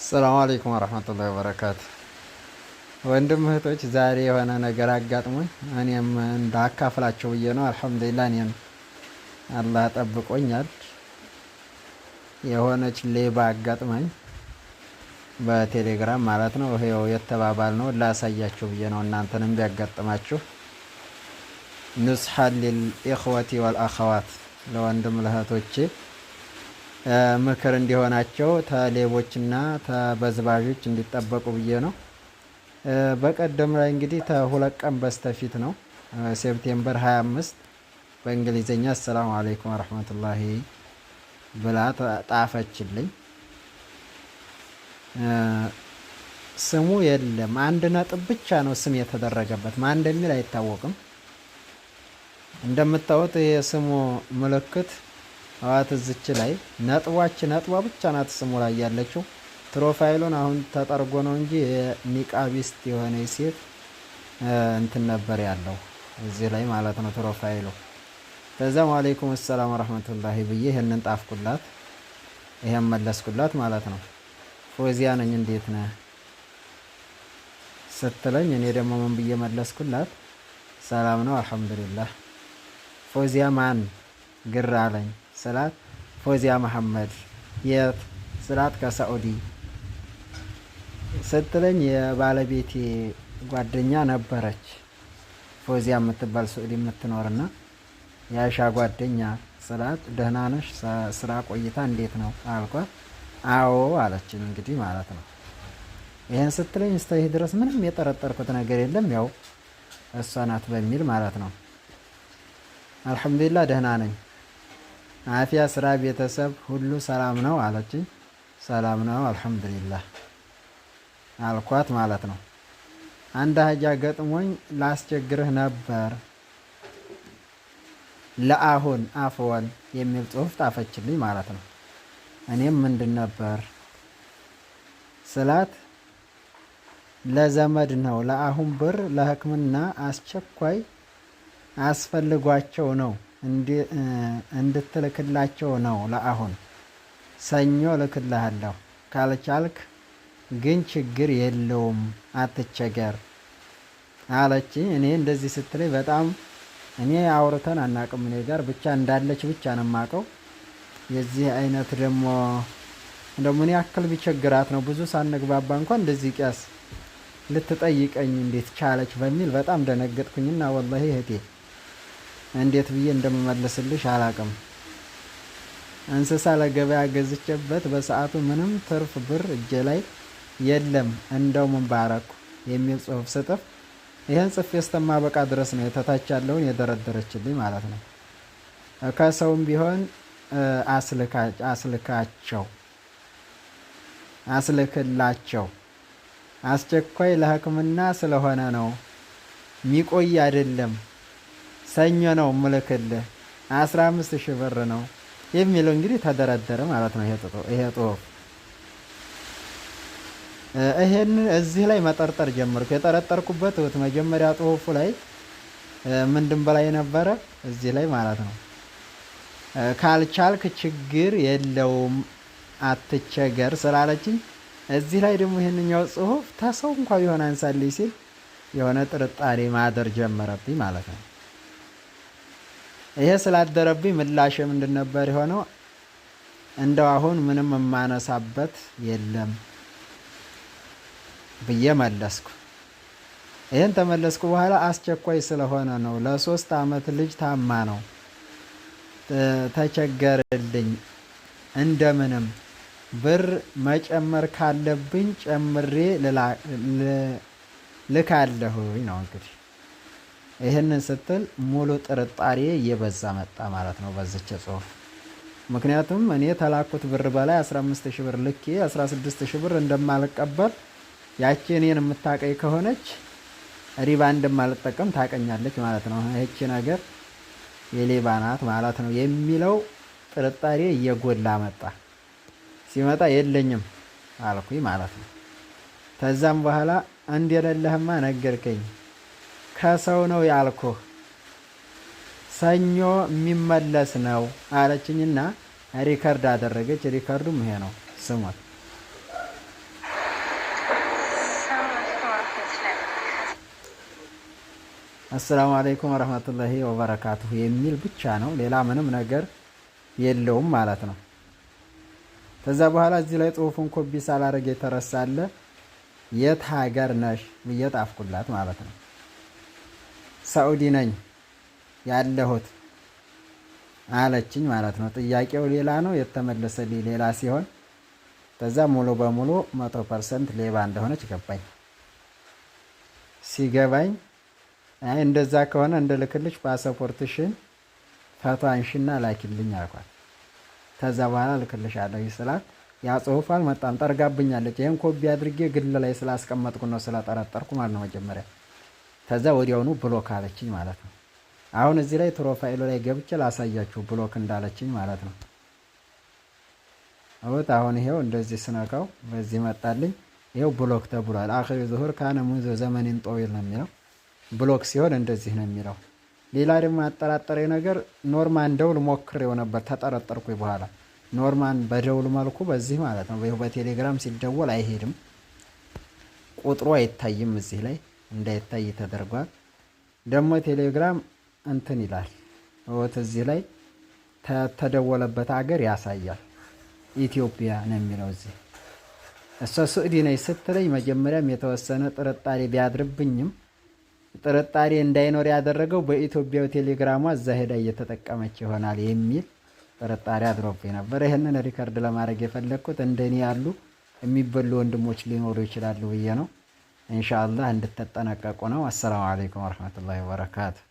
ሰላም አለይኩም ወረህመቱላሂ ወበረካቱ። ወንድም እህቶች፣ ዛሬ የሆነ ነገር አጋጥሞኝ እኔም እንዳካፍላቸው ብዬ ነው። አልሐምዱሊላህ እኔም አላህ ጠብቆኛል። የሆነች ሌባ አጋጥማኝ በቴሌግራም ማለት ነው። ይኸው የተባባል ነው ላሳያችሁ ብዬ ነው። እናንተንም ቢያጋጥማችሁ ኑስሐ ሊልኢኽወቲ ወልአኸዋት፣ ለወንድም ለእህቶቼ ምክር እንዲሆናቸው ተሌቦችና ተበዝባዦች እንዲጠበቁ ብዬ ነው። በቀደም ላይ እንግዲህ ከ2 ቀን በስተፊት ነው፣ September 25፣ በእንግሊዝኛ አሰላሙ አለይኩም ወረህመቱላሂ ብላ ጣፈችልኝ። ስሙ የለም፣ አንድ ነጥብ ብቻ ነው ስም የተደረገበት፣ ማን እንደሚል አይታወቅም። እንደምታዩት የስሙ ምልክት አዋት እዝች ላይ ነጥቧች ነጥቧ ብቻ ናት ስሙ ላይ ያለችው። Profile ኡን አሁን ተጠርጎ ነው እንጂ የኒቃቢስት የሆነ ሴት እንትን ነበር ያለው እዚህ ላይ ማለት ነው profile ኡ። ከዛም ዋሌይኩም ሰላም ወረህመቱላሂ ብዬ ይህንን ጣፍኩላት፣ ይሄን መለስኩላት ማለት ነው። ፎዚያ ነኝ፣ እንዴት ነህ ስትለኝ እኔ ደግሞ ምን ብዬ መለስኩላት? ሰላም ነው አልሐምዱሊላህ። ፎዚያ ማን ግር አለኝ ስላት፣ ፎዚያ መሐመድ። የት ስላት፣ ከሳዑዲ ስትለኝ የባለቤቴ ጓደኛ ነበረች ፎዚያ የምትባል ሳዑዲ የምትኖርና የአይሻ ጓደኛ ስላት፣ ደህና ነሽ? ስራ ቆይታ እንዴት ነው አልኳት። አዎ አለችኝ እንግዲህ ማለት ነው። ይህን ስትለኝ እስከ ይህ ድረስ ምንም የጠረጠርኩት ነገር የለም፣ ያው እሷ ናት በሚል ማለት ነው። አልሐምዱሊላህ ደህና ነኝ፣ አፊያ፣ ስራ፣ ቤተሰብ ሁሉ ሰላም ነው አለችኝ። ሰላም ነው አልሐምዱሊላህ አልኳት ማለት ነው። አንድ ሀጃ ገጥሞኝ ላስቸግርህ ነበር፣ ለአሁን አፍወን የሚል ጽሁፍ ጣፈችልኝ ማለት ነው። እኔም ምንድን ነበር ስላት፣ ለዘመድ ነው፣ ለአሁን ብር ለሕክምና አስቸኳይ አስፈልጓቸው ነው፣ እንድትልክላቸው ነው። ለአሁን ሰኞ እልክልሃለሁ፣ ካልቻልክ ግን ችግር የለውም አትቸገር አለችኝ። እኔ እንደዚህ ስትለኝ በጣም እኔ አውርተን አናውቅም፣ እኔ ጋር ብቻ እንዳለች ብቻ ነው የማውቀው። የዚህ አይነት ደግሞ እንደው ምን ያክል ቢቸግራት ነው ብዙ ሳንግባባ እንኳን እንደዚህ ቂያስ ልትጠይቀኝ እንዴት ቻለች በሚል በጣም ደነገጥኩኝና ወላሂ እህቴ እንዴት ብዬ እንደምመልስልሽ አላቅም። እንስሳ ለገበያ ገዝቼበት በሰዓቱ ምንም ትርፍ ብር እጄ ላይ የለም፣ እንደው ምን ባረኩ የሚል ጽሁፍ ስጥፍ ይህን ጽፌ እስተማበቃ ድረስ ነው የተታች ያለውን የደረደረችልኝ ማለት ነው። ከሰውም ቢሆን አስልካቸው አስልክላቸው፣ አስቸኳይ ለሕክምና ስለሆነ ነው፣ ሚቆይ አይደለም። ሰኞ ነው ምልክልህ፣ 15,000 ብር ነው የሚለው እንግዲህ ተደረደረ ማለት ነው። ይሄ ጽሁፍ ይሄን እዚህ ላይ መጠርጠር ጀመርኩ። የጠረጠርኩበት መጀመሪያ ጽሁፉ ላይ ምንድን በላይ ነበረ እዚህ ላይ ማለት ነው። ካልቻልክ ችግር የለውም አትቸገር ስላለችኝ እዚህ ላይ ደግሞ ይህንኛው ጽሁፍ ተሰው እንኳ ቢሆን አንሳልኝ ሲል የሆነ ጥርጣሬ ማደር ጀመረብኝ ማለት ነው። ይሄ ስላደረብኝ ምላሽ ምንድን ነበር የሆነው? እንደው አሁን ምንም የማነሳበት የለም ብዬ መለስኩ። ይህን ተመለስኩ በኋላ አስቸኳይ ስለሆነ ነው፣ ለ3 ዓመት ልጅ ታማ ነው፣ ተቸገርልኝ፣ እንደምንም ብር መጨመር ካለብኝ ጨምሬ ልካለሁኝ ነው እንግዲህ። ይህንን ስትል ሙሉ ጥርጣሬ እየበዛ መጣ ማለት ነው በዚች ጽሁፍ። ምክንያቱም እኔ ተላኩት ብር በላይ 15 ሺህ ብር ልኬ 16 ሺህ ብር እንደማልቀበል ያቺ እኔን የምታቀኝ ከሆነች ሪባ እንደማልጠቀም ታቀኛለች ማለት ነው። ይህቺ ነገር የሌባ ናት ማለት ነው የሚለው ጥርጣሬ እየጎላ መጣ። ሲመጣ የለኝም አልኩኝ ማለት ነው። ከዛም በኋላ እንደሌለህማ ነገርከኝ፣ ከሰው ነው ያልኩህ፣ ሰኞ የሚመለስ ነው አለችኝና record አደረገች። Record ኡም ይሄ ነው፣ ስሙት። السلام عليكم ورحمة الله وبركاته የሚል ብቻ ነው። ሌላ ምንም ነገር የለውም ማለት ነው። ከዛ በኋላ እዚህ ላይ ጽሁፉን ኮቢ ሳላረግ የተረሳለ የት ሀገር ነሽ ብዬ ጣፍኩላት ማለት ነው። ሳኡዲ ነኝ ያለሁት አለችኝ ማለት ነው። ጥያቄው ሌላ ነው፣ የተመለሰልኝ ሌላ ሲሆን ከዛ ሙሉ በሙሉ 100% ሌባ እንደሆነች ገባኝ። ሲገባኝ አይ እንደዛ ከሆነ እንደልክልሽ ፓስፖርትሽን ፎቶ አንሺና ላኪልኝ አልኳት። ከዛ በኋላ ልክልሻለሁ ስላት ያ ጽሁፍ አልመጣም፣ ጠርጋብኛለች። ይህን ኮቢ አድርጌ ግል ላይ ስላስቀመጥኩ ነው ስለጠረጠርኩ ማለት ነው መጀመሪያ። ከዛ ወዲያውኑ block አለችኝ ማለት ነው። አሁን እዚህ ላይ profile ኡ ላይ ገብቼ ላሳያችሁ block እንዳለችኝ ማለት ነው። አሁን አሁን ይሄው እንደዚህ ስነካው በዚህ መጣልኝ። ይሄው block ተብሏል። آخر ظهور كان منذ زمن طويل ነው የሚለው። Block ሲሆን እንደዚህ ነው የሚለው። ሌላ ደግሞ ያጠራጠረኝ ነገር normal ደውል ሞክሬው ነበር፣ ተጠረጠርኩኝ በኋላ normal በደውል መልኩ በዚህ ማለት ነው። ይኸው በቴሌግራም ሲደወል አይሄድም፣ ቁጥሩ አይታይም። እዚህ ላይ እንዳይታይ ተደርጓል። ደግሞ ቴሌግራም እንትን ይላል ወት እዚህ ላይ ተደወለበት ሀገር ያሳያል። ኢትዮጵያ ነው የሚለው እዚህ። እሷ ሱዑዲ ነች ስትለኝ መጀመሪያም የተወሰነ ጥርጣሬ ቢያድርብኝም ጥርጣሬ እንዳይኖር ያደረገው በኢትዮጵያው ቴሌግራሟ እዛ ሄዳ እየተጠቀመች ይሆናል የሚል ጥርጣሬ አድሮብኝ ነበር። ይህንን record ለማድረግ የፈለግኩት እንደኔ ያሉ የሚበሉ ወንድሞች ሊኖሩ ይችላሉ ብዬ ነው። ኢንሻአላህ እንድትጠነቀቁ ነው። السلام عليكم ورحمة الله وبركاته።